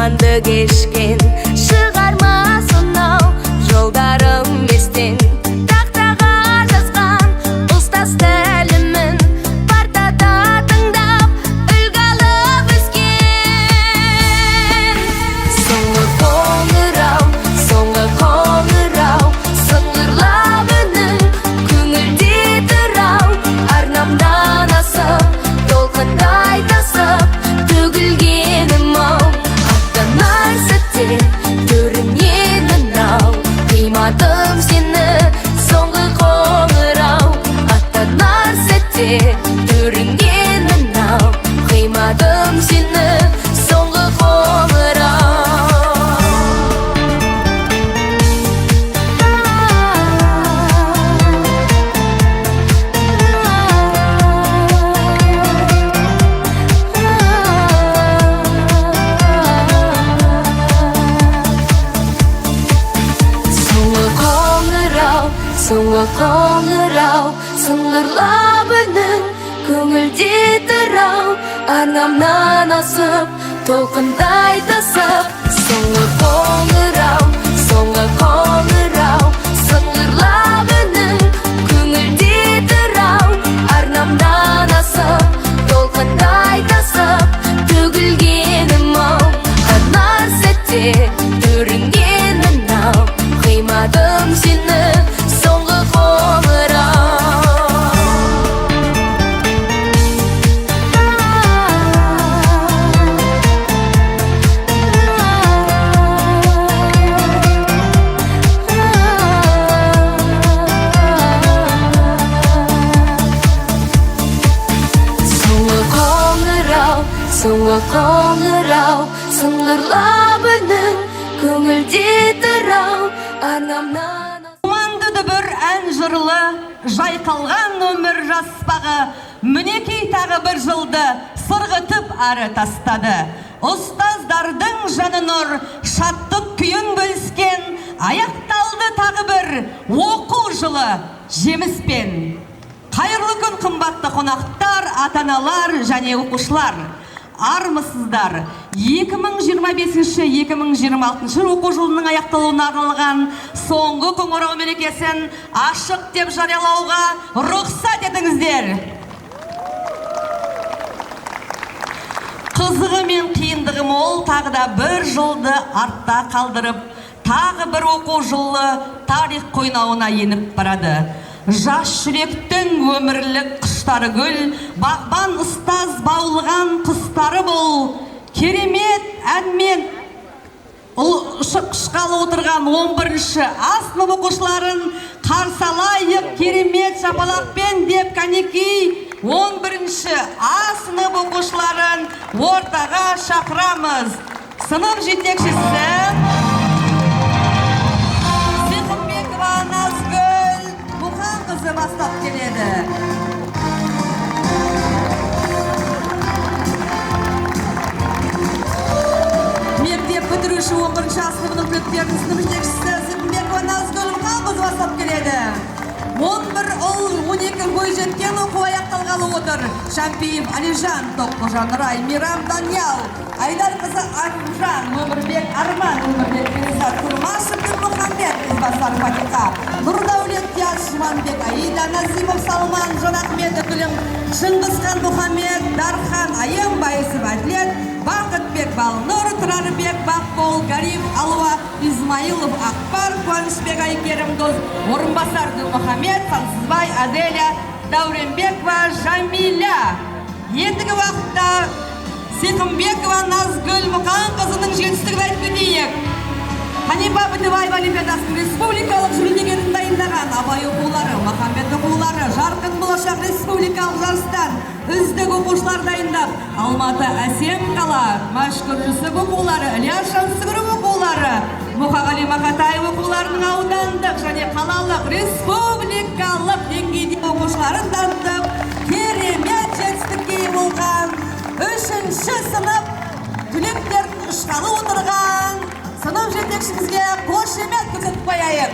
Думанды кешкен шығарма сонау жолдарым естен. Тақтаға жазған ұстаз тәлімін партада тыңдап, үлгі алып өскен. Соңғы қоңырау, соңғы қоңырау, сыңғырлап үнің көңілде тұр-ау. Арнамнан асып, толқындай тасып төгілгенім-ау. Аттанар сәтте төріңнен ау, қимадым сені, соңғы қоңырау. Аттанар сәтте төріңнен ау, қимадым сені, соңғы қоңырау. Соңғы қоңырау, соңғы қоңырау, сыңғырлап үнің көңілде тұр-ау. Арнамнан асып, толқындай тасып. Соңғы қоңырау, соңғы қоңырау, сыңғырлап үнің көңілде тұр-ау. Арнамнан асып, толқындай тасып төгілгенім-ау. Аттанар сәтте төріңнен ау, қимадым сені, соңғы қоңырау. Соңғы қоңырау, соңғы қоңырау, сыңғырлап үнің көңілде тұр-ау. Арнамнан Думанды дүбір, ән жырлы, жайқалған өмір жас бағы, мінекей, тағы бір жылды сырғытып ары тастады. Ұстаздардың жаны нұр, шаттық күйін бөліскен, аяқталды тағы бір оқу жылы жеміспен. Қайырлы күн, қымбатты қонақтар, ата аналар және оқушылар! Армысыздар! 2025-2026 оқу жылының аяқталуына арналған соңғы қоңырау мерекесін ашық деп жариялауға рұқсат етіңіздер. Қызығы мен қиындығы мол тағы да бір жылды артта қалдырып, тағы бір оқу жылы тарих қойнауына еніп барады. Жас жүректің өмірлік құштары гүл, бағбан ұстаз баулыған құстары бол. Керемет әнмен ұшқалы отырған 11 А сынып оқушыларын қарсы алайық керемет шапалақпен деп, кәнекей, 11 А сынып оқушыларын ортаға шақырамыз. Сынып жетекшісі Сиқымбекова Назгүл Мұханқызы бастап келеді. Мектеп бітіруші 11 А сыныбының түлектерінің сынып жетекшісі Сиқымбекова Назгүл Мұханқызы бастап келеді. 11 ұл, 12 бойжеткен оқу аяқталғалы отыр. Шампиев Алижан, Тоққожа Нұрай, Мейрам Даниял, Айдарқызы Аружан, Өмірбек Арман, Өмірбек Перизат, Құрмашев Мұхаммед, Ізбасар Фатиха, Нұрдәулет Диас, Жұманбек Аида, Назимов Салман, Жанахметов Гүлім, Шыңғысхан Мұхаммед, Дархан Айым, Байысов Әділет, Бақытбек Балнұр, Тұрарбек Бақбол, Гариф Алуа, Измаилов Ақпар, Қуанышбек Айкерім Дос, Орынбасар Ділмұхамед, Сансызбай Аделя, Дәуренбекова Жамиля. Ендігі уақытта Сиқымбекова Назгүл Мұқанқызының жетістігін айтып кетейік. Ханипа Бітібаева олимпиадасының республикалық жүлдегерін дайындаған, Абай оқулары, Махамбет оқулары, Жарқын болашақ республикалық жарыстан үздік оқушылар дайындап, Алматы әсем қала, Мәшһүр Жүсіп оқулары, Ілияс Жансүгіров оқулары, Мұқағали Мақатаев оқуларының аудандық және қалалық, республикалық деңгейде оқушыларын танытып, керемет жетістікке ие болған үшінші сынып түлектерін ұшқалы отырған сынып жетекшімізге қошемет көрсетіп қояйық.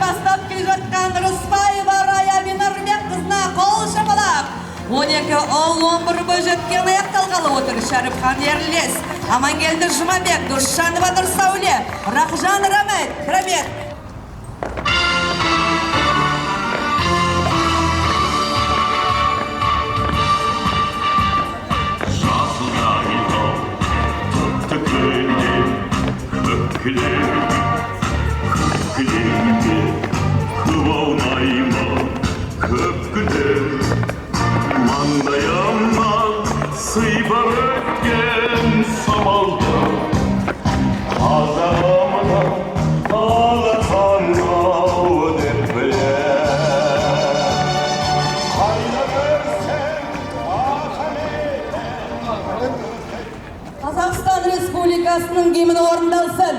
Бастап келе жатқан Рысбаева Рая Минарбекқызына қол шапалақ. 12 ұл, 11 бойжеткен аяқталғалы отыр. Шәріпхан Ерлес, Амангелді Жұмабек, Досжанова Нұрсәуле, Рахжан Рамет. Көкілемде көп аунаймын, көп гүлдер маңдайымнан сыйпап өткен самалды, қазағымның алақан-ау деп білем. Қайда көрсем Қазақстан Республикасының гимні орындалсын.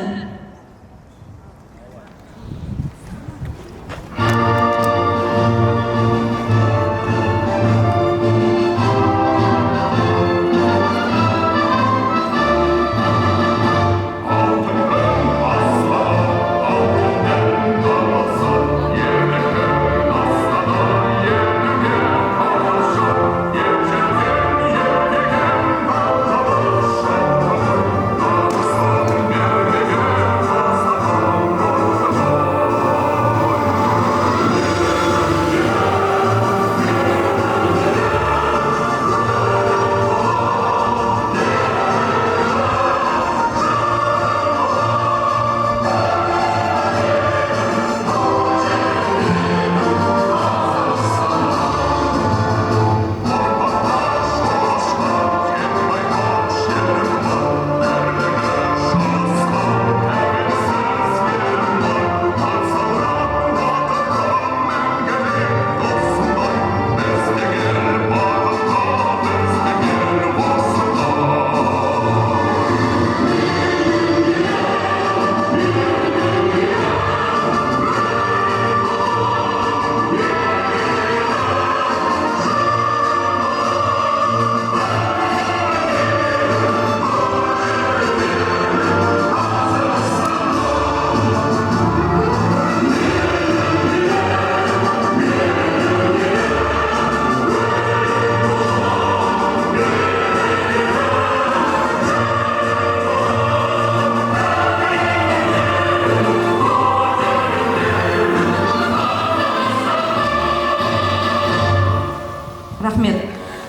Рахмет.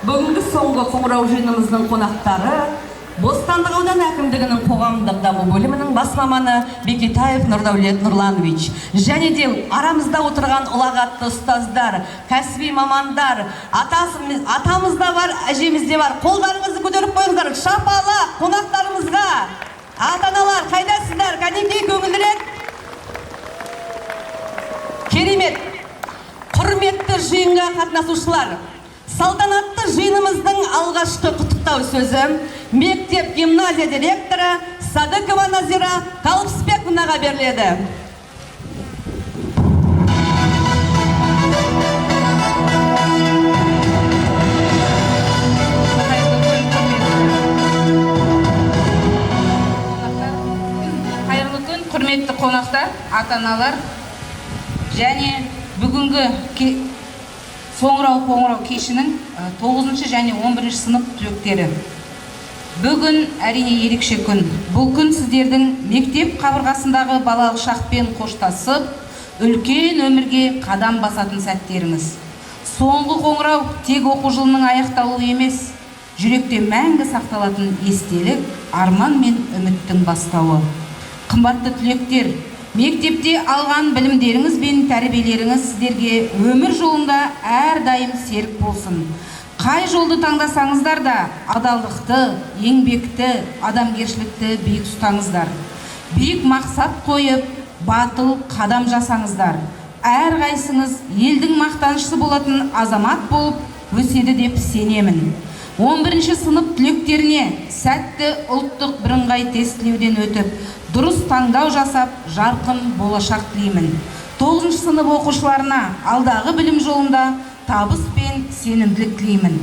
Бүгінгі соңғы қоңырау жиынымыздың қонақтары Бостандық ауданы әкімдігінің қоғамдық даму бөлімінің бас маманы Бекетаев Нұрдәулет Нұрланович және де арамызда отырған ұлағатты ұстаздар, кәсіби мамандар, атамыз да бар, әжеміз де бар. Қолдарыңызды көтеріп қойыңыздар. Шапалақ қонақтарымызға. Ата-аналар, қайдасыздар? Кәнекей, көңілдірек. Керемет. Құрметті жиынға қатынасушылар, салтанатты жиынымыздың алғашқы құттықтау сөзі мектеп гимназия директоры Садыкова Назира Қалыпсыбековнаға беріледі. Қайырлы күн, құрметті қонақтар, ата-аналар және бүгінгі қоңырау кешінің 9 және 11 сынып түлектері. Бүгін әрине ерекше күн. Бұл күн сіздердің мектеп қабырғасындағы балалық шақпен қоштасып, үлкен өмірге қадам басатын сәттеріңіз. Соңғы қоңырау тек оқу жылының аяқталуы емес, жүректе мәңгі сақталатын естелік, арман мен үміттің бастауы. Қымбатты түлектер, мектепте алған білімдеріңіз бен тәрбиелеріңіз сіздерге өмір жолында әрдайым серік болсын. Қай жолды таңдасаңыздар да адалдықты, еңбекті, адамгершілікті биік ұстаңыздар. Биік мақсат қойып, батыл қадам жасаңыздар. Әрқайсыңыз елдің мақтанышты болатын азамат болып өседі деп сенемін. 11 сынып түлектеріне сәтті ұлттық бірыңғай тестілеуден өтіп, дұрыс таңдау жасап, жарқын болашақ тілеймін. 9 сынып оқушыларына алдағы білім жолында табыс пен сенімділік тілеймін.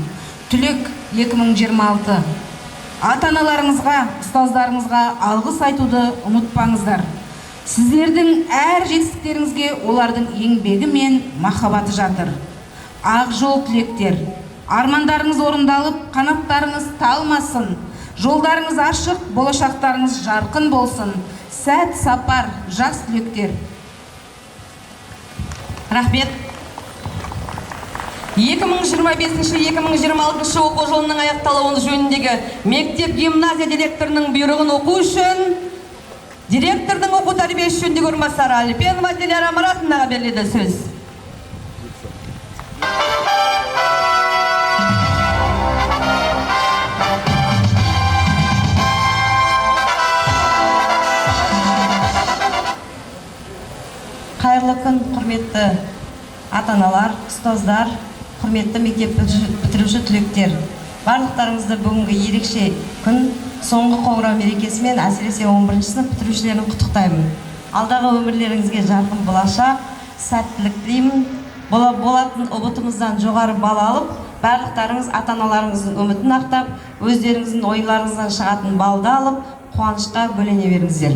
Түлек 2026. Ата-аналарыңызға, ұстаздарыңызға алғыс айтуды ұмытпаңыздар. Сіздердің әр жетістіктеріңізге олардың еңбегі мен махаббаты жатыр. Ақ жол, түлектер! Армандарыңыз орындалып, қанаттарыңыз талмасын, жолдарыңыз ашық, болашақтарыңыз жарқын болсын. Сәт сапар, жас түлектер! Рахмет. 2025-2026 оқу жылының аяқталуы жөніндегі мектеп гимназия директорының бұйрығын оқу үшін директордың оқу тәрбиесі жөніндегі орынбасары Әлпенова Диляра Маратовнаға беріледі сөз. Қайырлы күн, құрметті ата аналар, ұстаздар, құрметті мектеп бітіруші түлектер! Барлықтарыңызды бүгінгі ерекше күн, соңғы қоңырау мерекесімен, әсіресе 11 сынып бітірушілерін құттықтаймын. Алдағы өмірлеріңізге жарқын болашақ, сәттілік тілеймін. Болатын ҰБТ-мыздан жоғары балл алып, барлықтарыңыз ата аналарыңыздың үмітін ақтап, өздеріңіздің ойларыңыздан шығатын балды алып, қуанышқа бөлене беріңіздер.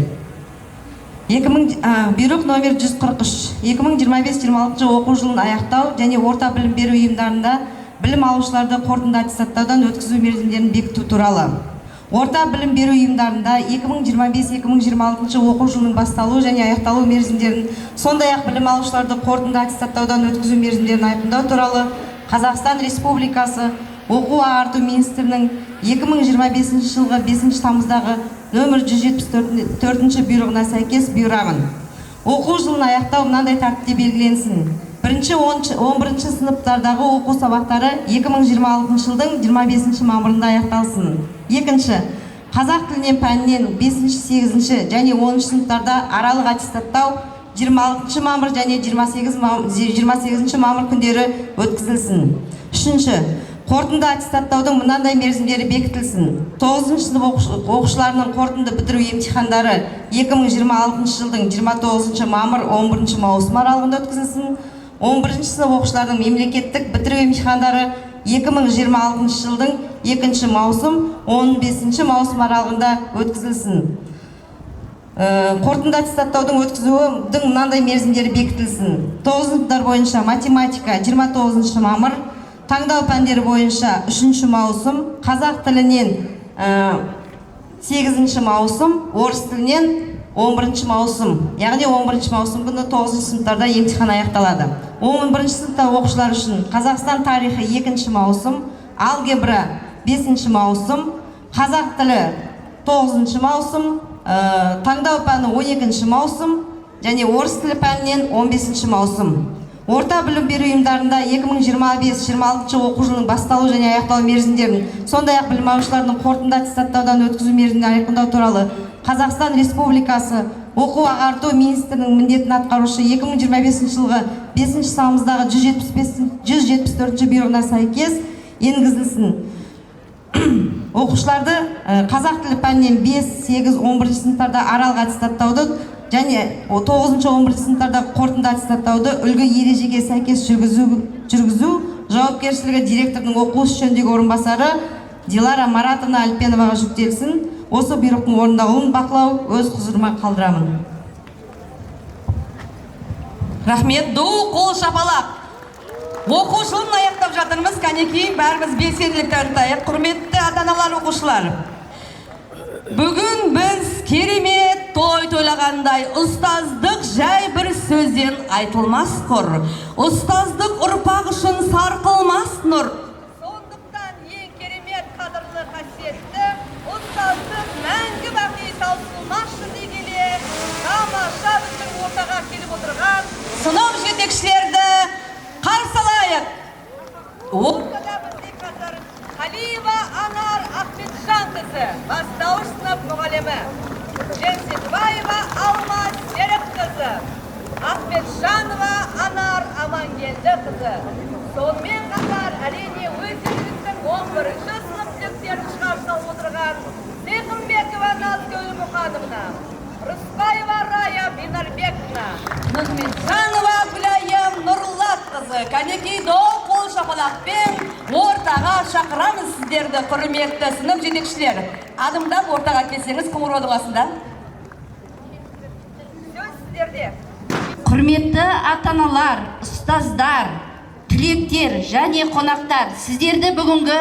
2000, бұйрық номер 143. 2025-26 оқу жылын аяқтау және орта білім беру ұйымдарында білім алушыларды қорытынды аттестаттаудан өткізу мерзімдерін бекіту туралы. Орта білім беру ұйымдарында 2025-2026 оқу жылының басталу және аяқталу мерзімдерін, сондай-ақ білім алушыларды қорытынды аттестаттаудан өткізу мерзімдерін айқындау туралы Қазақстан Республикасы оқу ағарту министрінің 2025 жылғы 5 тамыздағы нөмір 174 бұйрығына сәйкес бұйырамын. Оқу жылын аяқтау мынандай тәртіпте белгіленсін. Бірінші, 11 сыныптардағы оқу сабақтары 2026 жылдың 25 мамырында аяқталсын. Екінші, қазақ тілінен пәнінен 5, 8 және 10 сыныптарда аралық аттестаттау 26 мамыр және 28 мамыр күндері өткізілсін. Үшінші, қорытынды аттестаттаудың мынандай мерзімдері бекітілсін. 9 сынып оқушыларының қорытынды бітіру емтихандары 2026 жылдың 29 мамыр 11 маусым аралығында өткізілсін. 11 сынып оқушыларының мемлекеттік бітіру емтихандары 2026 жылдың 2 маусым 15 маусым аралығында өткізілсін. Қорытынды аттестаттаудың өткізудің мынандай мерзімдері бекітілсін. 9 сыныптар бойынша математика 29 мамыр, таңдау пәндері бойынша 3 маусым, қазақ тілінен 8 маусым, орыс тілінен 11 маусым. Яғни 11 маусым күні 9 сыныптарда емтихан аяқталады. 11 сыныпта оқушылар үшін Қазақстан тарихы 2 маусым, алгебра 5 маусым, қазақ тілі 9 маусым, таңдау пәні 12 маусым және орыс тілі пәнінен 15 маусым. Орта білім беру ұйымдарында 2025-26 оқу жылының басталу және аяқталу мерзімдерін, сондай-ақ білім алушылардың қорытынды аттестаттаудан өткізу мерзімін айқындау туралы Қазақстан Республикасы оқу ағарту министрінің міндетін атқарушы 2025 жылғы 5 тамыздағы 175 174 бұйрығына сәйкес енгізілсін. Оқушыларды қазақ тілі пәнінен 5, 8, 11 сыныптарда аралық аттестаттауды және 9, 11 сыныптарда қорытынды аттестаттауды үлгі ережеге сәйкес жүргізу жауапкершілігі директордың оқу ісі жөніндегі орынбасары Дилара Маратовна Әлпеноваға жүктелсін. Осы бұйрықтың орындалуын бақылау өз құзырыма қалдырамын. Рахмет, ду қол шапалақ. Оқу жылын аяқтап жатырмыз, кәнекей, бәріміз белсенділік танытайық. Құрметті ата аналар, оқушылар. Бүгін біз керемет той тойлағандай, ұстаздық жай бір сөзден айтылмас құр. Ұстаздық ұрпақ үшін сарқылмас нұр. Сондықтан ең керемет, қадірлі, қасиетті ұстаздық мәңгі бақи таусылмас дей келе, тамаша біздің ортаға келіп отырған сынып жетекшілерді қарсы алайық. Ортада бізде қазір Қалиева Анар Ахметжанқызы, бастауыш сынып мұғалімі, Жеңсетбаева Алма Серікқызы, Ахметжанова Анар Амангелдіқызы. Сонымен қатар, әрине, өздеріңіздің 11 сынып түлектерін шығарып салып отырған Сыйқымбекова Назгүл Мұқановна, Рысбаева Рая Бинарбековна, Нұрметжанова Гүлайым Нұрлатқызы. Кәнекей, доқ қол шапалақпен ортаға шақырамыз сіздерді, құрметті сынып жетекшілер. Адымдап ортаға келсеңіз, қоңыраудың қасында. сіздерде. Құрметті ата-аналар, ұстаздар, түлектер және қонақтар, сіздерді бүгінгі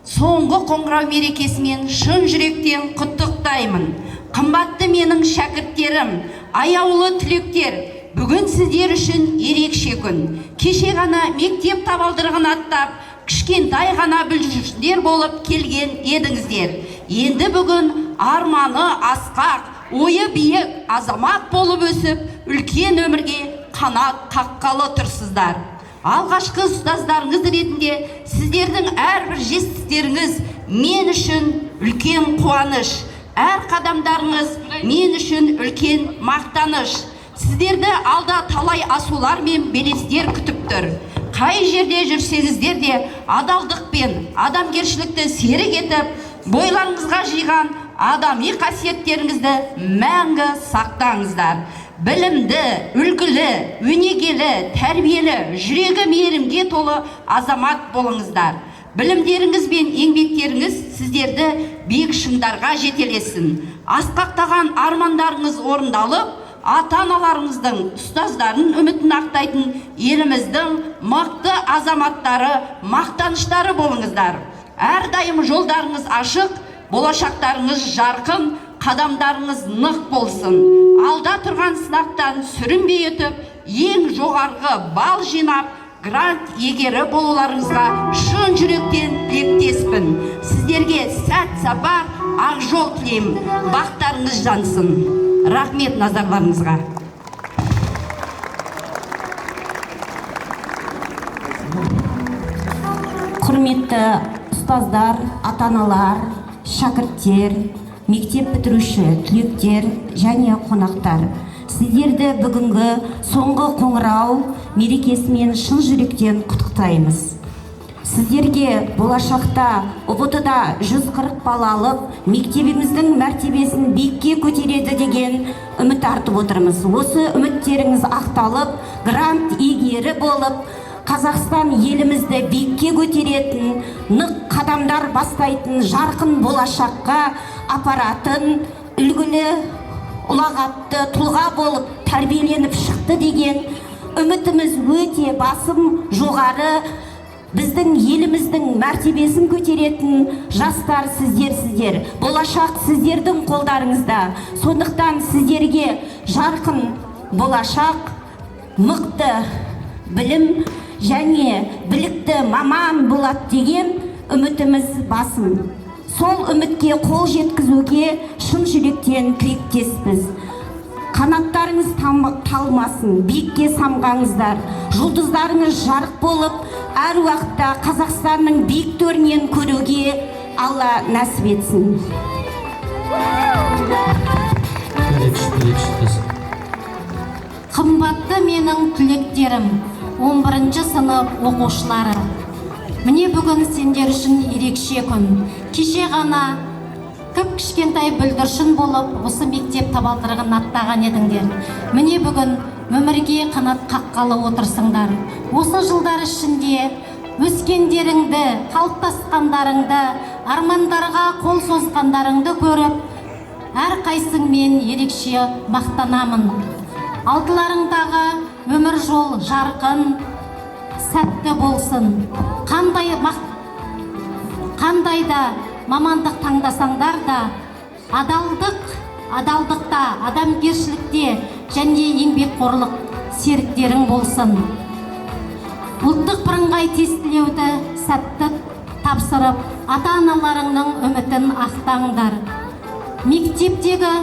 соңғы қоңырау мерекесімен шын жүректен құттықтаймын. Қымбатты менің шәкірттерім, аяулы түлектер, бүгін сіздер үшін ерекше күн. Кеше ғана мектеп табалдырығын аттап, кішкентай ғана бүлдіршіндер болып келген едіңіздер. Енді бүгін арманы асқақ, ойы биік азамат болып өсіп, үлкен өмірге қанат қаққалы тұрсыздар. Алғашқы ұстаздарыңыз ретінде сіздердің әрбір жетістіктеріңіз мен үшін үлкен қуаныш, әр қадамдарыңыз мен үшін үлкен мақтаныш. Сіздерді алда талай асулар мен белестер күтіп тұр. Қай жерде жүрсеңіздер де адалдық пен адамгершілікті серік етіп, бойларыңызға жиған адами қасиеттеріңізді мәңгі сақтаңыздар. Білімді, үлгілі, өнегелі, тәрбиелі, жүрегі мейірімге толы азамат болыңыздар. Білімдеріңіз бен еңбектеріңіз сіздерді биік шыңдарға жетелесін. Асқақтаған армандарыңыз орындалып, ата-аналарыңыздың, ұстаздардың үмітін ақтайтын еліміздің мықты азаматтары, мақтаныштары болыңыздар. Әрдайым жолдарыңыз ашық, болашақтарыңыз жарқын, қадамдарыңыз нық болсын. Алда тұрған сынақтан сүрінбей өтіп, ең жоғарғы балл жинап, грант иегері болуларыңызға шын жүректен тілектеспін. Сіздерге сәт сапар, ақ жол тілеймін. Бақтарыңыз жансын. Рахмет назарларыңызға. Құрметті ұстаздар, ата-аналар, шәкірттер, мектеп бітіруші түлектер және қонақтар, сіздерді бүгінгі соңғы қоңырау мерекесімен шын жүректен құттықтаймыз. Сіздерге болашақта ҰБТ-да 140 балл алып, мектебіміздің мәртебесін биікке көтереді деген үміт артып отырмыз. Осы үміттеріңіз ақталып, грант иегері болып, Қазақстан елімізді биікке көтеретін, нық қадамдар бастайтын, жарқын болашаққа апаратын үлгілі, ұлағатты тұлға болып тәрбиеленіп шықты деген үмітіміз өте басым, жоғары. Біздің еліміздің мәртебесін көтеретін жастар сіздерсіздер. Болашақ сіздердің қолдарыңызда. Сондықтан сіздерге жарқын болашақ, мықты білім және білікті маман болады деген үмітіміз басым. Сол үмітке қол жеткізуге шын жүректен тілектеспіз. Қанаттарыңыз талмасын, биікке самғаңыздар, жұлдыздарыңыз жарық болып, әр уақытта Қазақстанның биік төрінен көруге Алла нәсіп етсін. Қымбатты менің түлектерім, 11-ші сынып оқушылары. Міне бүгін сендер үшін ерекше күн. Кеше ғана кіп-кішкентай бүлдіршін болып осы мектеп табалдырығын аттаған едіңдер. Міне бүгін өмірге қанат қаққалы отырсыңдар. Осы жылдар ішінде өскендеріңді, қалыптасқандарыңды, армандарға қол созғандарыңды көріп, әрқайсыңмен ерекше мақтанамын. Алдыларыңдағы өмір жол жарқын, сәтті болсын. Қандай да мамандық таңдасаңдар да, адалдықта, адамгершілікте және еңбекқорлық серіктерің болсын. Ұлттық бірыңғай тестілеуді сәтті тапсырып, ата-аналарыңның үмітін ақтаңдар. Мектептегі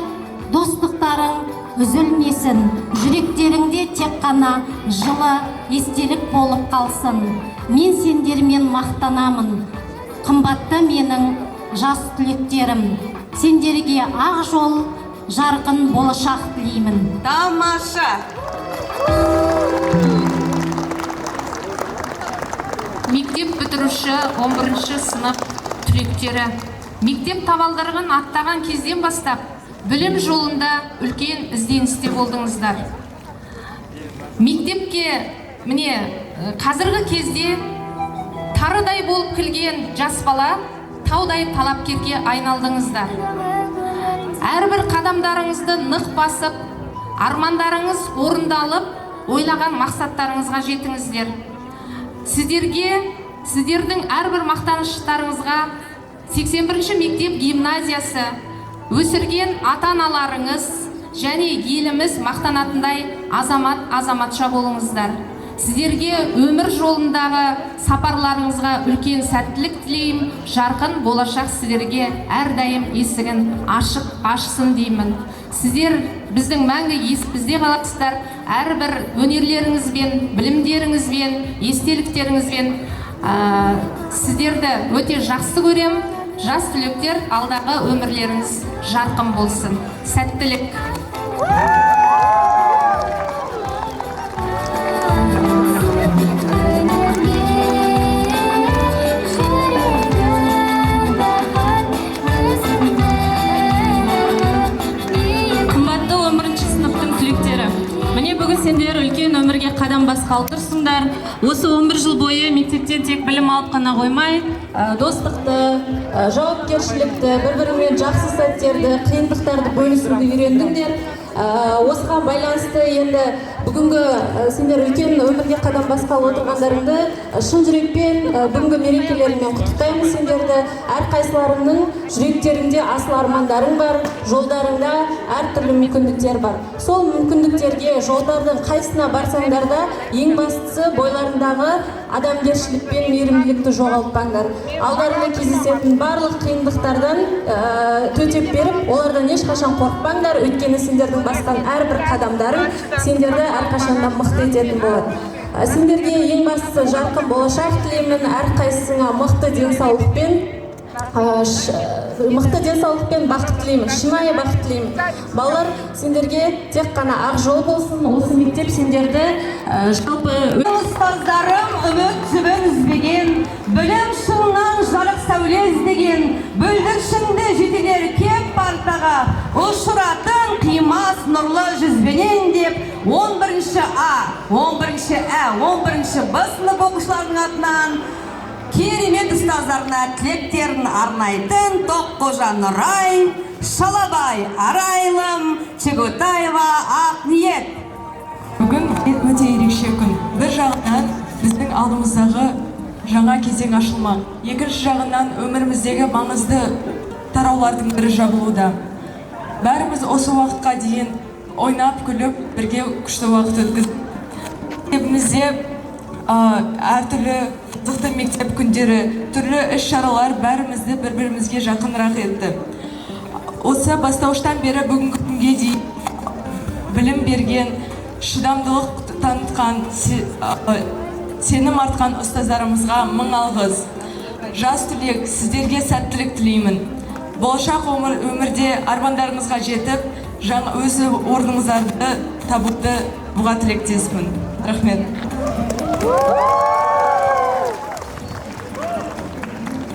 достықтарың үзілмесін, жүректеріңде тек қана жылы естелік болып қалсын. Мен сендермен мақтанамын. Қымбатты менің жас түлектерім, сендерге ақ жол, жарқын болашақ тілеймін. Тамаша! Мектеп бітіруші 11-ші сынып түлектері, мектеп табалдырығын аттаған кезден бастап білім жолында үлкен ізденісте болдыңыздар. Мектепке міне қазіргі кезде тарыдай болып келген жас бала таудай талапкерге айналдыңыздар. Әрбір қадамдарыңызды нық басып, Армандарыңыз орындалып, ойлаған мақсаттарыңызға жетіңіздер. Сіздерге, сіздердің әрбір мақтаныштарыңызға 81-ші мектеп гимназиясы, өсірген ата-аналарыңыз және еліміз мақтанатындай азамат, азаматша болыңыздар. Сіздерге өмір жолындағы сапарларыңызға үлкен сәттілік тілеймін. Жарқын болашақ сіздерге әрдайым есігін ашық ашсын деймін. Сіздер біздің мәңгі есімізде қаласыздар. Әрбір өнерлеріңізбен, білімдеріңізбен, естеліктеріңізбен сіздерді өте жақсы көрем. Жас түлектер, алдағы өмірлеріңіз жарқын болсын. Сәттілік. Қымбатты 11 сыныптың түлектері, міне, бүгін сендер үлкен өмірге қадам басқалы тұрсыңдар. Осы 11 жыл бойы мектептен тек білім алып қана қоймай, достықты, жауапкершілікті, бір біріңмен жақсы сәттерді, қиындықтарды бөлісуді үйрендіңдер. Осыған байланысты енді бүгінгі сендер үлкен өмірге қадам басқалы отырғандарыңды шын жүрекпен бүгінгі мерекелеріңмен құттықтаймын сендерді. Әрқайсыларыңның жүректеріңде асыл армандарың бар, жолдарыңда әртүрлі мүмкіндіктер бар. Сол мүмкіндіктерге, жолдардың қайсысына барсаңдар да, ең бастысы бойларыңдағы адамгершілік пен мейірімділікті жоғалтпаңдар. Алдарыңда кездесетін барлық қиындықтардан төтеп беріп, олардан ешқашан қорықпаңдар, өйткені сендердің басқан әрбір қадамдарың сендерді әрқашанда мықты ететін болады. Сендерге ең бастысы жарқын болашақ тілеймін, әрқайсысыңа мықты денсаулық пен бақыт тілеймін, шынайы бақыт тілеймін. Балалар, сендерге тек қана ақ жол болсын. Осы мектеп сендерді жалпы Ұстаздарым, үміт түбін үзбеген, білім шыңынан жарық сәуле іздеген, бүлдіршінді жетелер кеп партаға, ұшыратын қимас нұрлы жүзбенен деп 11 А, 11 Ә, 11 Б сынып оқушыларының атынан керемет ұстаздарына тілектерін арнайтын Тоққожа Нұрай, Шалабай Арайлым, Чеготаева Ақниет. Бүгін өте ерекше күн. Бір жағынан, біздің алдымыздағы жаңа кезең ашылмақ. Екінші жағынан, өміріміздегі маңызды тараулардың бірі жабылуда. Бәріміз осы уақытқа дейін ойнап, күліп, бірге күшті уақыт өткіздік. Мектебімізде әртүрлі қызықты мектеп күндері, түрлі іс-шаралар бәрімізді бір-бірімізге жақынырақ етті. Осы бастауыштан бері бүгінгі күнге дейін білім берген, шыдамдылық танытқан, сенім артқан ұстаздарымызға мың алғыс. Жас түлек, сіздерге сәттілік тілеймін. Болашақ өмірде армандарыңызға жетіп, жаңа өз орныңыздарды табуды бұға тілектеспін. Рахмет.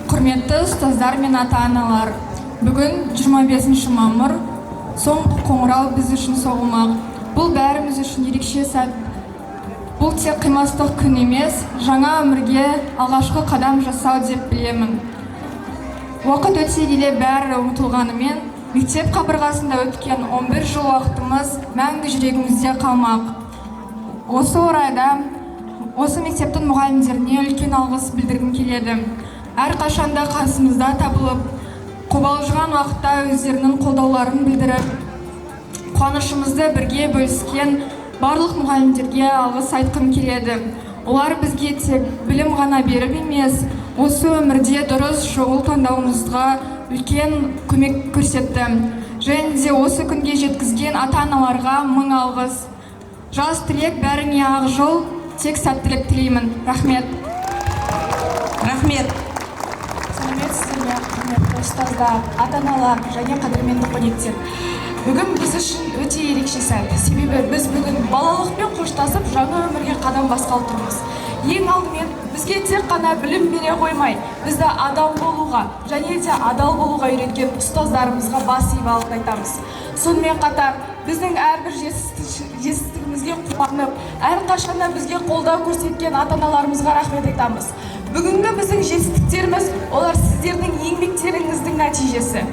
Құрметті ұстаздар мен ата-аналар, бүгін 25 мамыр, соңғы қоңырау біз үшін соғылмақ. Бұл бәріміз үшін ерекше сәт. Бұл тек қимастық күн емес, жаңа өмірге алғашқы қадам жасау деп білемін. Уақыт өте келе бәрі ұмытылғанымен, мектеп қабырғасында өткен 11 жыл уақытымыз мәңгі жүрегімізде қалмақ. Осы орайда осы мектептің мұғалімдеріне үлкен алғыс білдіргім келеді. Әрқашанда қасымызда табылып, қобалжыған уақытта өздерінің қолдауларын білдіріп, қуанышымызды бірге бөліскен барлық мұғалімдерге алғыс айтқым келеді. Олар бізге тек білім ғана беріп емес, осы өмірде дұрыс жол таңдауымызға үлкен көмек көрсетті. Және де осы күнге жеткізген ата-аналарға мың алғыс. Жас түлек, бәріңе ақ жол, тек сәттілік тілеймін. Рахмет. Рахмет. Сәлеметсіздер ме, құрметті ұстаздар, ата-аналар және қадірменді қонақтар! Бүгін біз үшін өте ерекше сәт, себебі біз бүгін балалықпен қоштасып, жаңа өмірге қадам басқалы тұрмыз. Ең алдымен, бізге тек қана білім бере қоймай, бізді адам болуға және де адал болуға үйреткен ұстаздарымызға бас иіп алғыс айтамыз. Сонымен қатар, біздің әрбір жетістігімізге қуанып, әрқашанда бізге қолдау көрсеткен ата аналарымызға рахмет айтамыз. Бүгінгі біздің жетістіктеріміз — олар сіздердің еңбектеріңіздің нәтижесі.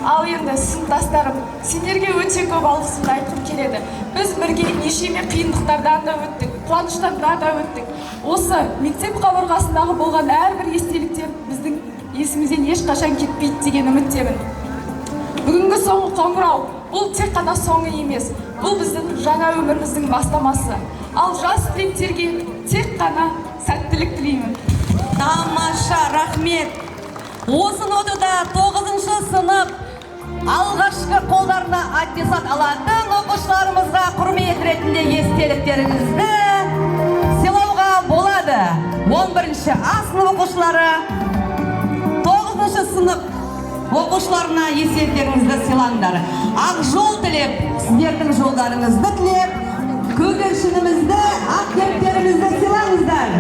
Ал енді сыныптастарым, сендерге өте көп алғысымды айтқым келеді. Біз бірге нешеме қиындықтардан да өттік, қуаныштардан да өттік. Осы мектеп қабырғасындағы болған әрбір естеліктер біздің есімізден ешқашан кетпейді деген үміттемін. Бүгінгі соңғы қоңырау бұл тек қана соңы емес, бұл біздің жаңа өміріміздің бастамасы. Ал жас түлектерге тек қана сәттілік тілеймін. Тамаша, рахмет. Осы нотада 9-шы сынып алғашқы қолдарына аттестат алатын оқушыларымызға құрмет ретінде естеліктеріңізді сыйлауға болады. 11-ші А сынып оқушылары 9-шы сынып оқушыларына естеліктеріңізді сыйлаңдар. Ақ жол тілеп, сіздердің жолдарыңызды тілеп, көгершінімізді, ақ кептерімізді сыйлаңыздар.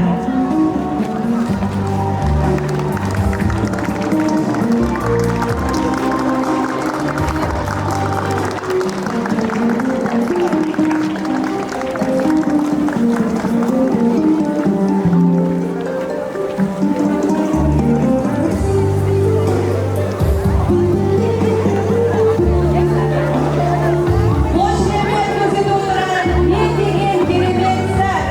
Қошемет көрсетіп отырған не деген керемет сәт!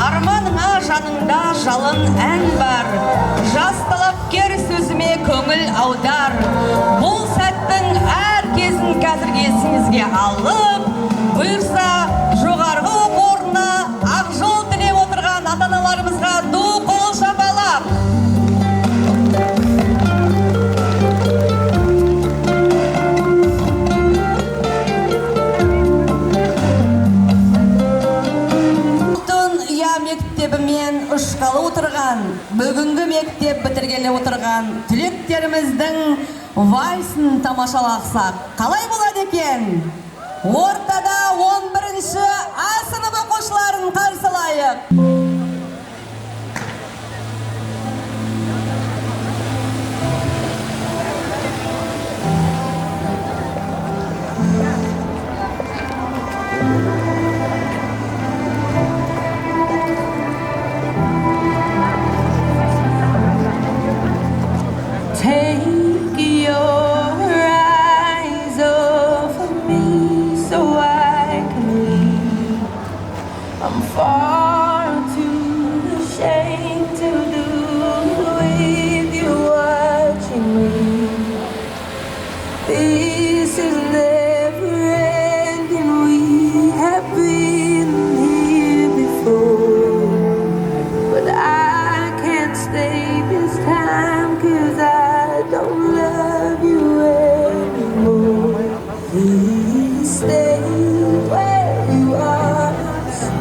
Арманыңа жаныңда жалын ән бар, жас талапкер сөзіме көңіл аудар. Бұл сәттің әр кезін қазір есіңізге алып, бұйырса жоғарғы оқу орнына ақ жол тілеп отырған ата-аналарымызға ду қол шапалақ. Алтын ұя мектебімен ұшқалы отырған, бүгінгі мектеп бітіргелі отырған түлектеріміздің вальсін тамашалақсақ қалай болады екен? Ортада 11-ші А сынып оқушыларын қарсылайық. Take your eyes off of me so I can leave. I'm far too ashamed to do with you watching me. This is never ending. We have been here before, but I can't stay this time 'cause I don't love you anymore. Please stay where you are.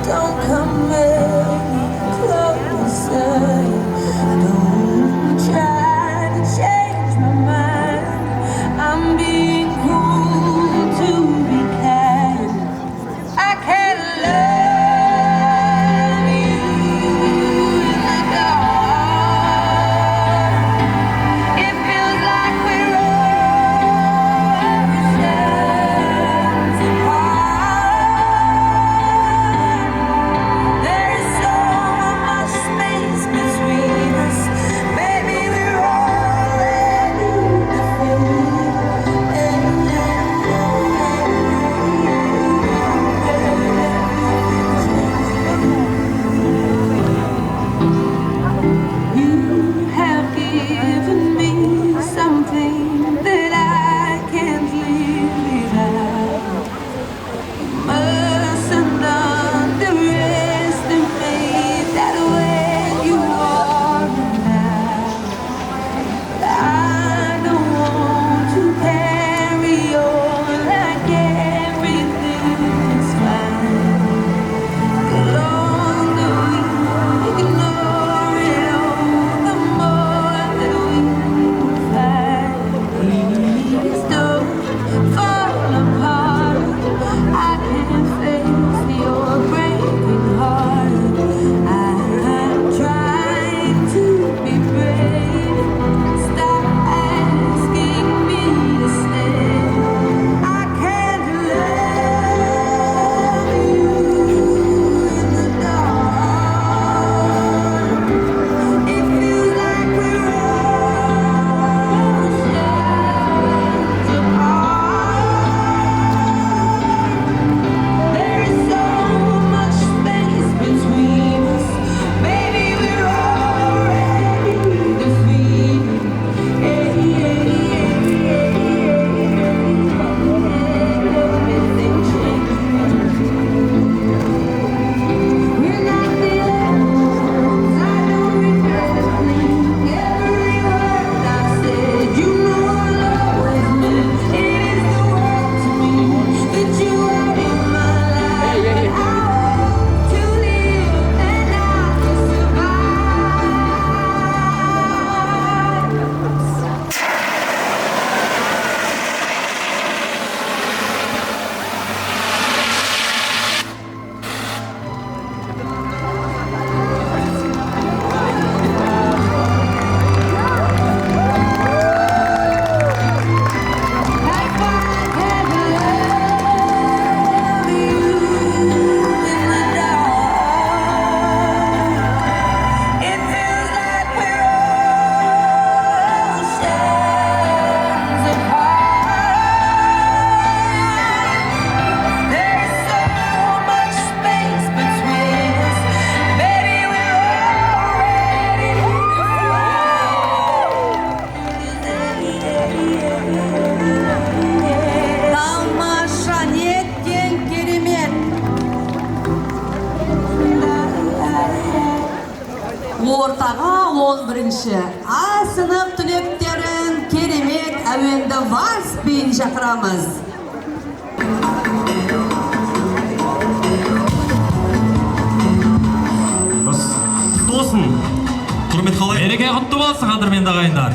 Don't come any closer. Don't try to change my mind. I'm being cruel. Ендеше А сынып түлектерін керемет әуенді вальс биін шақырамыз. Құтты болсын. Құрмет қалай? Мереке құтты болсын, қадірменді ағайындар.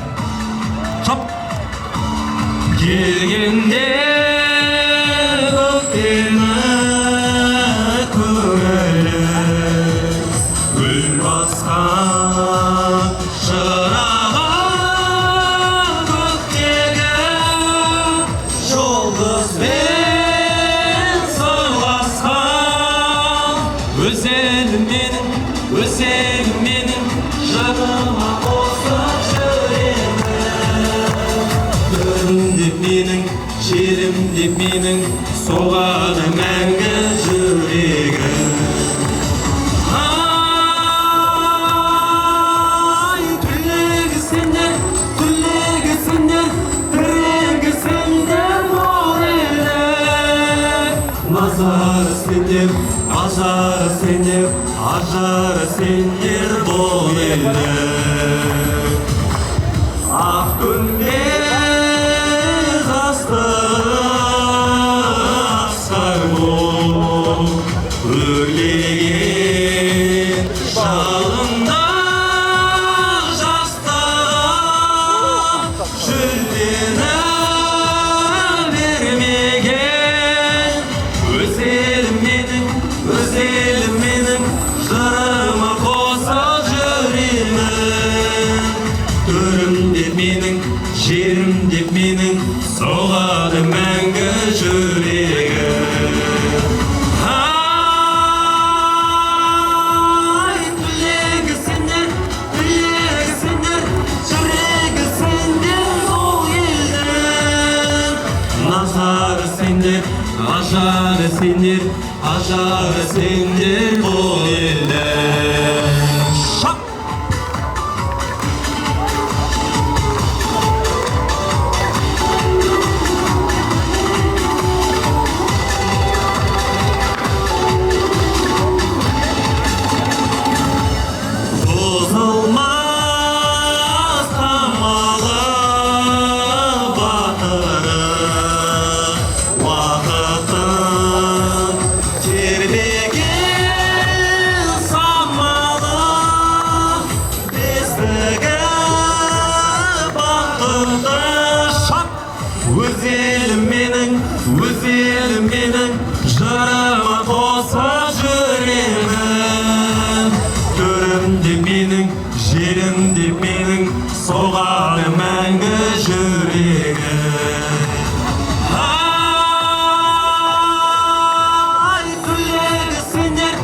Шап. Келгенде көктемі көңілі гүл басқан шырағы көктегі жұлдызбен сырласқан өзенім менің, өзенім менің, жырыма қосып жүремін. Төрім деп менің, жерім деп менің, соғады мәңгі жүрегім. Ай, түлегі сендер, түлегі сендер, тірегі сендер бол елдің. Назары сендер, ажары сендер, ажары сендер бол елдің. Ақ күнде жастық асқар бол, өрлеген жалында жастығым шөлдені бермеген. Өз елім менің, өз елім менің, жырыма қоса жүремін. Төрім деп менің, жерім деп менің, соғады мәңгі жүрегім. Ай, түлегі сендер, түлегі сендер, жүрегі сендер бұл елдің. Назары сендер, ажары сендер, ажары сендер бұл елдің. Шап! Бұзылмас қамалы батыры, уақыттың тербеген самалы, бесігі бақытты. Шап! Өз елім менің, өз елім менің, жырыма қоса жүремін. Төрім де менің, жерім де менің, соғады мәңгі жүрегім. Ай, түлегі сендер,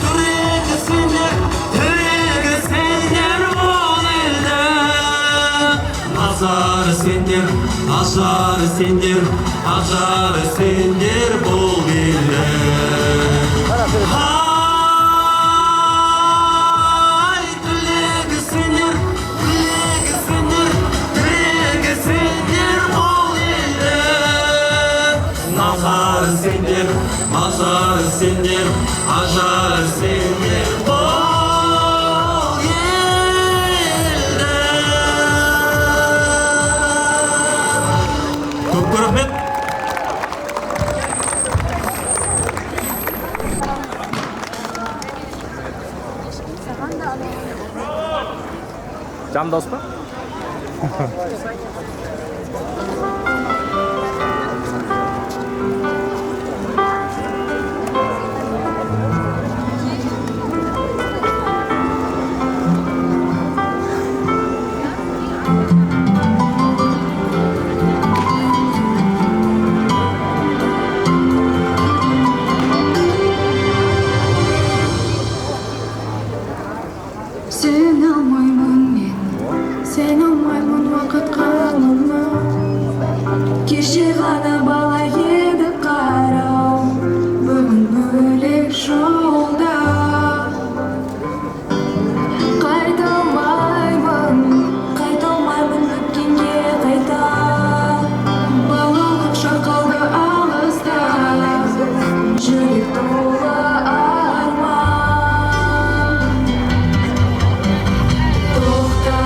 түлегі сендер, тірегі сендер бұл елдің. Назары сендер, ажары сендер, ажары сендер бұл елдің. Ай, түлегі сендер, түлегі сендер, тірегі сендер бұл елдің. Назары сендер, ажары сендер, ажары сендер бұл елдің. Көп көп рахмет. Жан дауыс па? Сене алмаймын мен, сене алмаймын уақытқа ғана. Кеше ғана бала едік қарау, бүгін бөлек жолда. Қайта алмаймын, қайта алмаймын өткенге қайта. Балалық шақ қалды алыста, жүрек толы арман. Тоқта,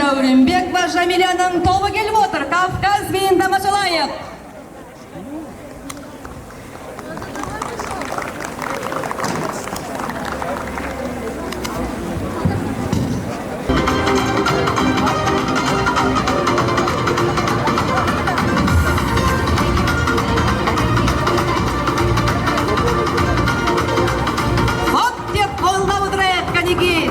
Дәуренбекова Жамиляның тобы келіп отыр. Кавказ биін тамашалайық. Хоп деп қолдап отырайық, кәнекей.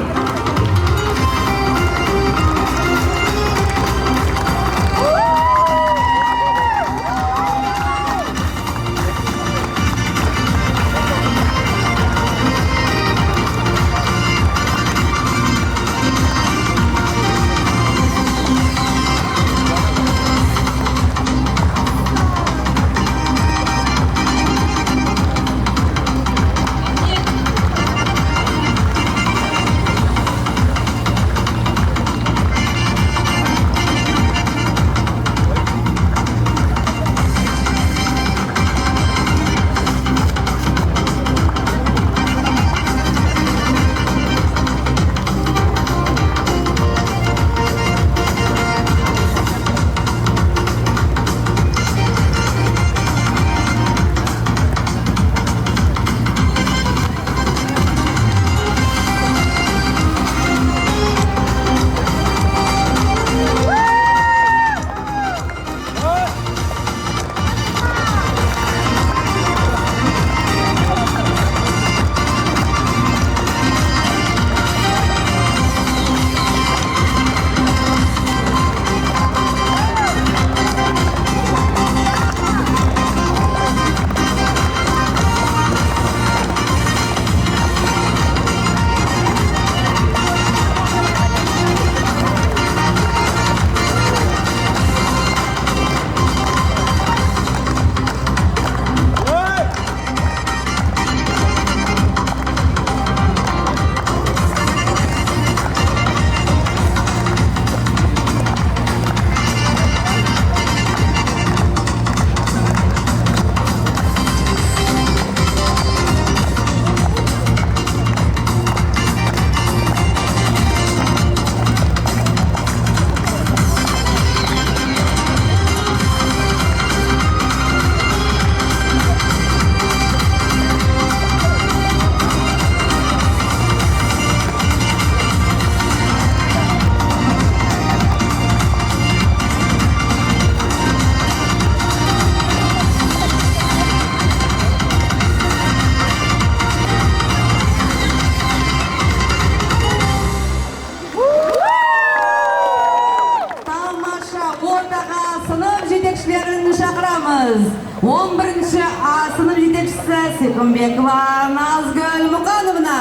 Тамаша, ортаға сынып жетекшілерін шақырамыз. 11-ші А сынып жетекшісі Сиқымбекова Назгүл Мұқановна.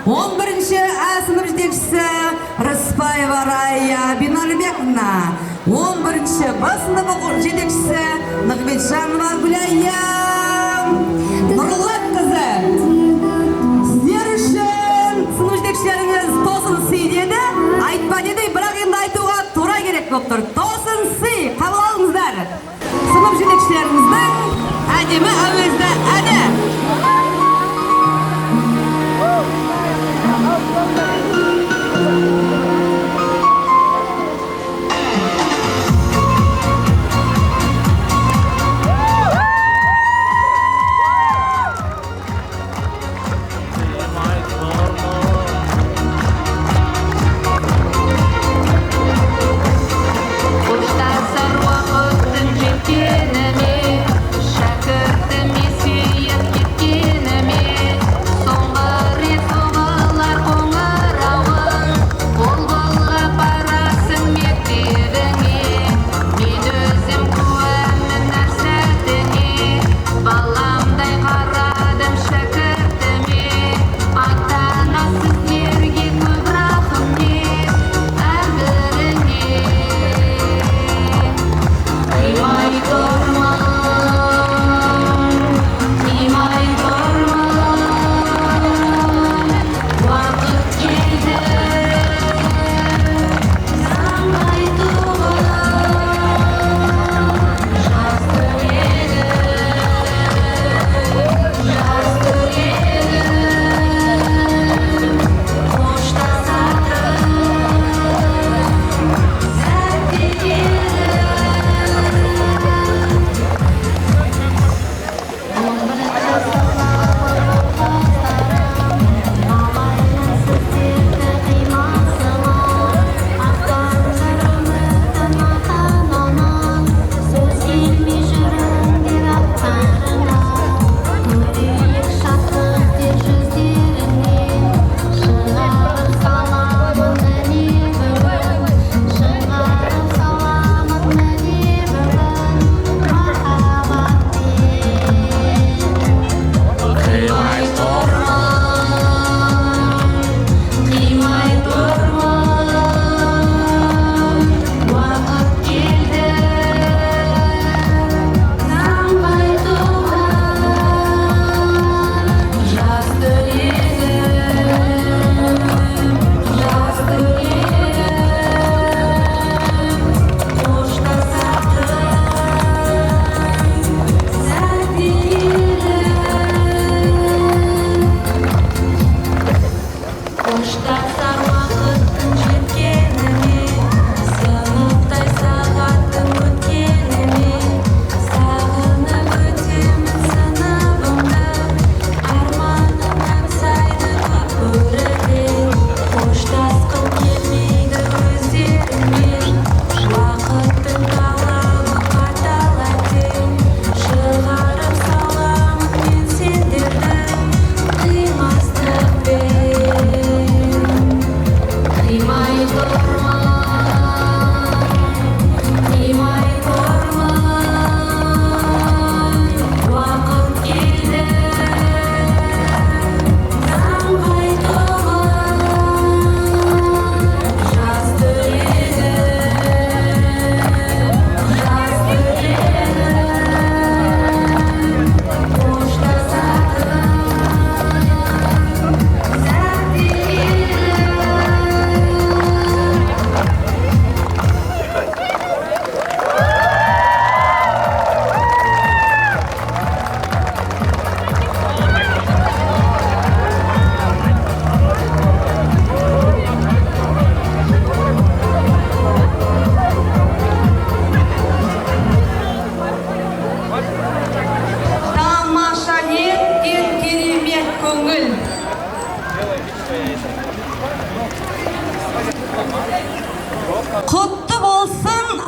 11-ші А сынып жетекшісі Рыспаева Рая Бинарбековна. 11-ші Б сынып жетекшісі Нығметжанова Гүләя Нұрланқызы. Сіздер үшін сынып жетекшілеріңіз тосын сый деді, айтпа деді, бірақ енді айтуға тура керек болып тұр. Тосын сый, қабыл алыңыздар. Сынып жетекшілеріміздің әдемі әуезді әні. Қоштасар уақыттың жеткеніме, шәкіртім есейіп кеткеніме, соңғы рет соғылар қоңырауы.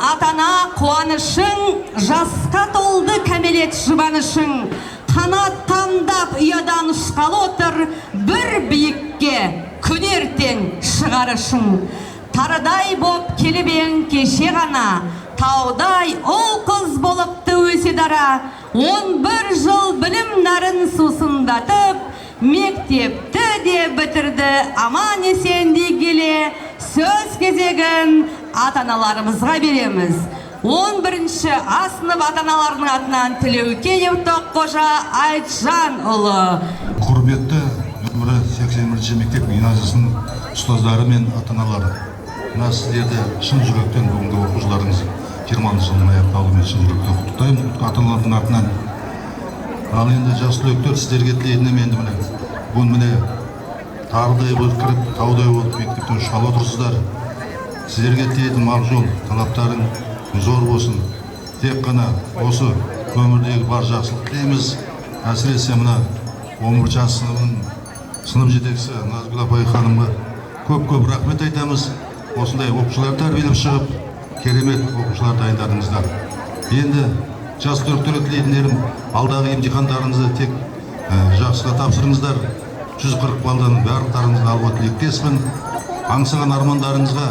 ата-ана қуанышың, жасқа толды кәмелет жұбанышың. Қанат қамдап ұядан ұшқалы отыр, бір биікке күн ертең шығарышың. Тарыдай боп келіп ең кеше ғана, таудай ұл қыз болыпты өсе дара. 11 жыл білім нәрін сусындатып, мектепті де бітірді аман есен дей келе, сөз кезегін ата-аналарымызға береміз. 11-ші А сынып ата-аналарының атынан Тілеукенов Тоққожа Айтжанұлы. Құрметті нөмірі 81-ші мектеп гимназиясының ұстаздары мен ата-аналары, мына сіздерді шын жүректен бүгінгі оқушыларыңыз 20 жылдың аяқталуымен шын жүректен құттықтаймын ата-аналардың атынан. Ал енді жас түлектер, сіздерге тілейтінім енді міне бүгін міне тарыдай болып кіріп, таудай болып мектептен ұшқалы отырсыздар. Сіздерге тілейтінім ақ жол, талаптарың зор болсын. Тек қана осы өмірдегі бар жақсылық тілейміз. Әсіресе мына 11-ші А сыныбының сынып жетекшісі Назгүл апай ханымға көп-көп рахмет айтамыз. Осындай оқушылар тәрбиелеп шығып, керемет оқушылар дайындадыңыздар. Енді жас түлектерге тілейтіндерім, алдағы емтихандарыңызды тек жақсыға тапсырыңыздар. 140 балдан барлықтарыңызға алуға тілектеспін. Аңсаған армандарыңызға,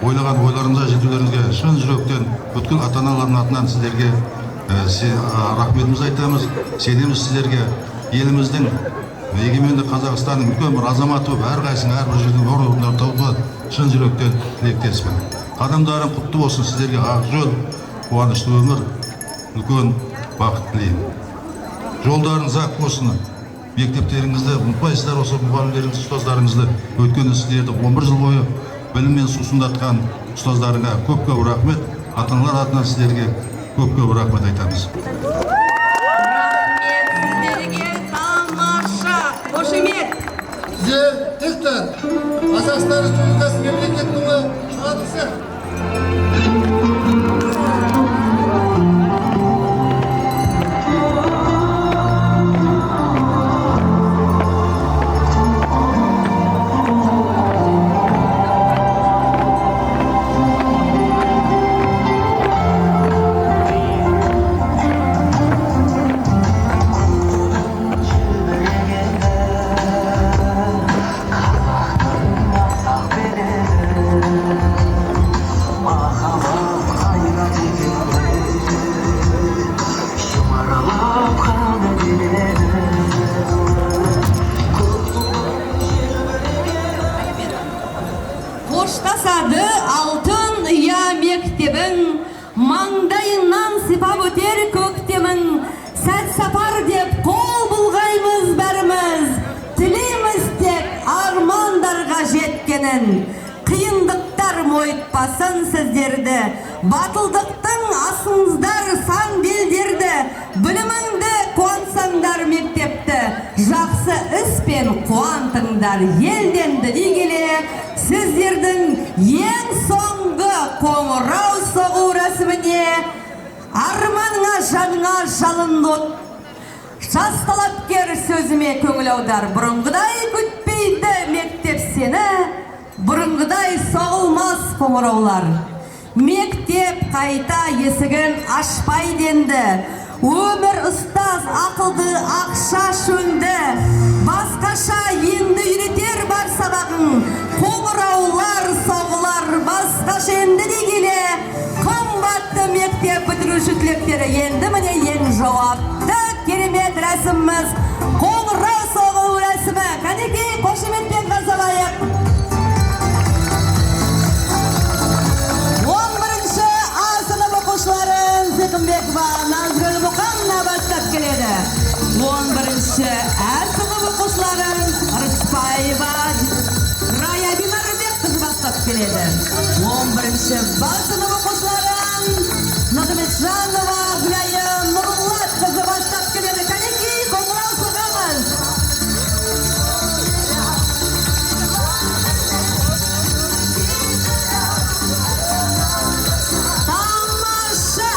ойлаған ойларыңызға жетулеріңізге шын жүректен бүткіл ата-аналардың атынан сіздерге рахметімізді айтамыз. Сенеміз сіздерге, еліміздің егеменді Қазақстанның үлкен бір азаматы болып әрқайсының әрбір жерден орын табуға шын жүректен тілектеспін. Қадамдарың құтты болсын, сіздерге ақ жол, қуанышты өмір, үлкен бақыт тілеймін. Жолдарыңыз ақ болсын, мектептеріңізді ұмытпайсыздар, осы мұғалімдеріңізді, ұстаздарыңызды, өйткені сіздерді 11 жыл бойы біліммен сусындатқан ұстаздарыңа көп-көп рахмет. Ата-аналар атынан сіздерге көп-көп рахмет айтамыз. Рахмет сіздерге, тамаша қошемет. Сіздер тектен Қазақстан Республикасы мемлекеттік туы шығарылсын. Қоштасады алтын ұя мектебің, маңдайынан сипап өтер көктемің. Сәт сапар деп қол бұлғаймыз бәріміз, тілейміз тек армандарға жеткенін. Қиындықтар мойытпасын сіздерді, батылдықтың асыңыздар сан белдерді. Біліміңді қуансаңдар мектепті, жақсы іспен қуантыңдар елденді дей келе, сіздердің ең соңғы қоңырау соғу рәсіміне арманыңа, жаныңа жалын от. Жас талапкер сөзіме көңіл аудар, бұрынғыдай күтпейді мектеп сені, бұрынғыдай соғылмас қоңыраулар. Мектеп қайта есігін ашпайды енді, өмір ұстаз ақылды ақша шөнді, басқаша енді үйретер бар сабағың, қоңыраулар соғылар басқаша енді дей келе, қымбатты мектеп бітіруші түлектері, енді міне ең жауапты керемет рәсіміміз қоңырау соғу рәсімі. Кәнекей, қошеметпен қарсы алайық. 11-ші А сынып оқушыларын Зекімбекова Назгүл Мұқанна бастап келеді. 11-ші Ә сынып оқушыларын Рыспаева Рая Бинарбекқызы бастап келеді. 11-ші Б сынып оқушыларын Нығметжанова Гүлайым Нұрулатқызы бастап келеді. Кәнекей, қоңырау соғамыз. Тамаша!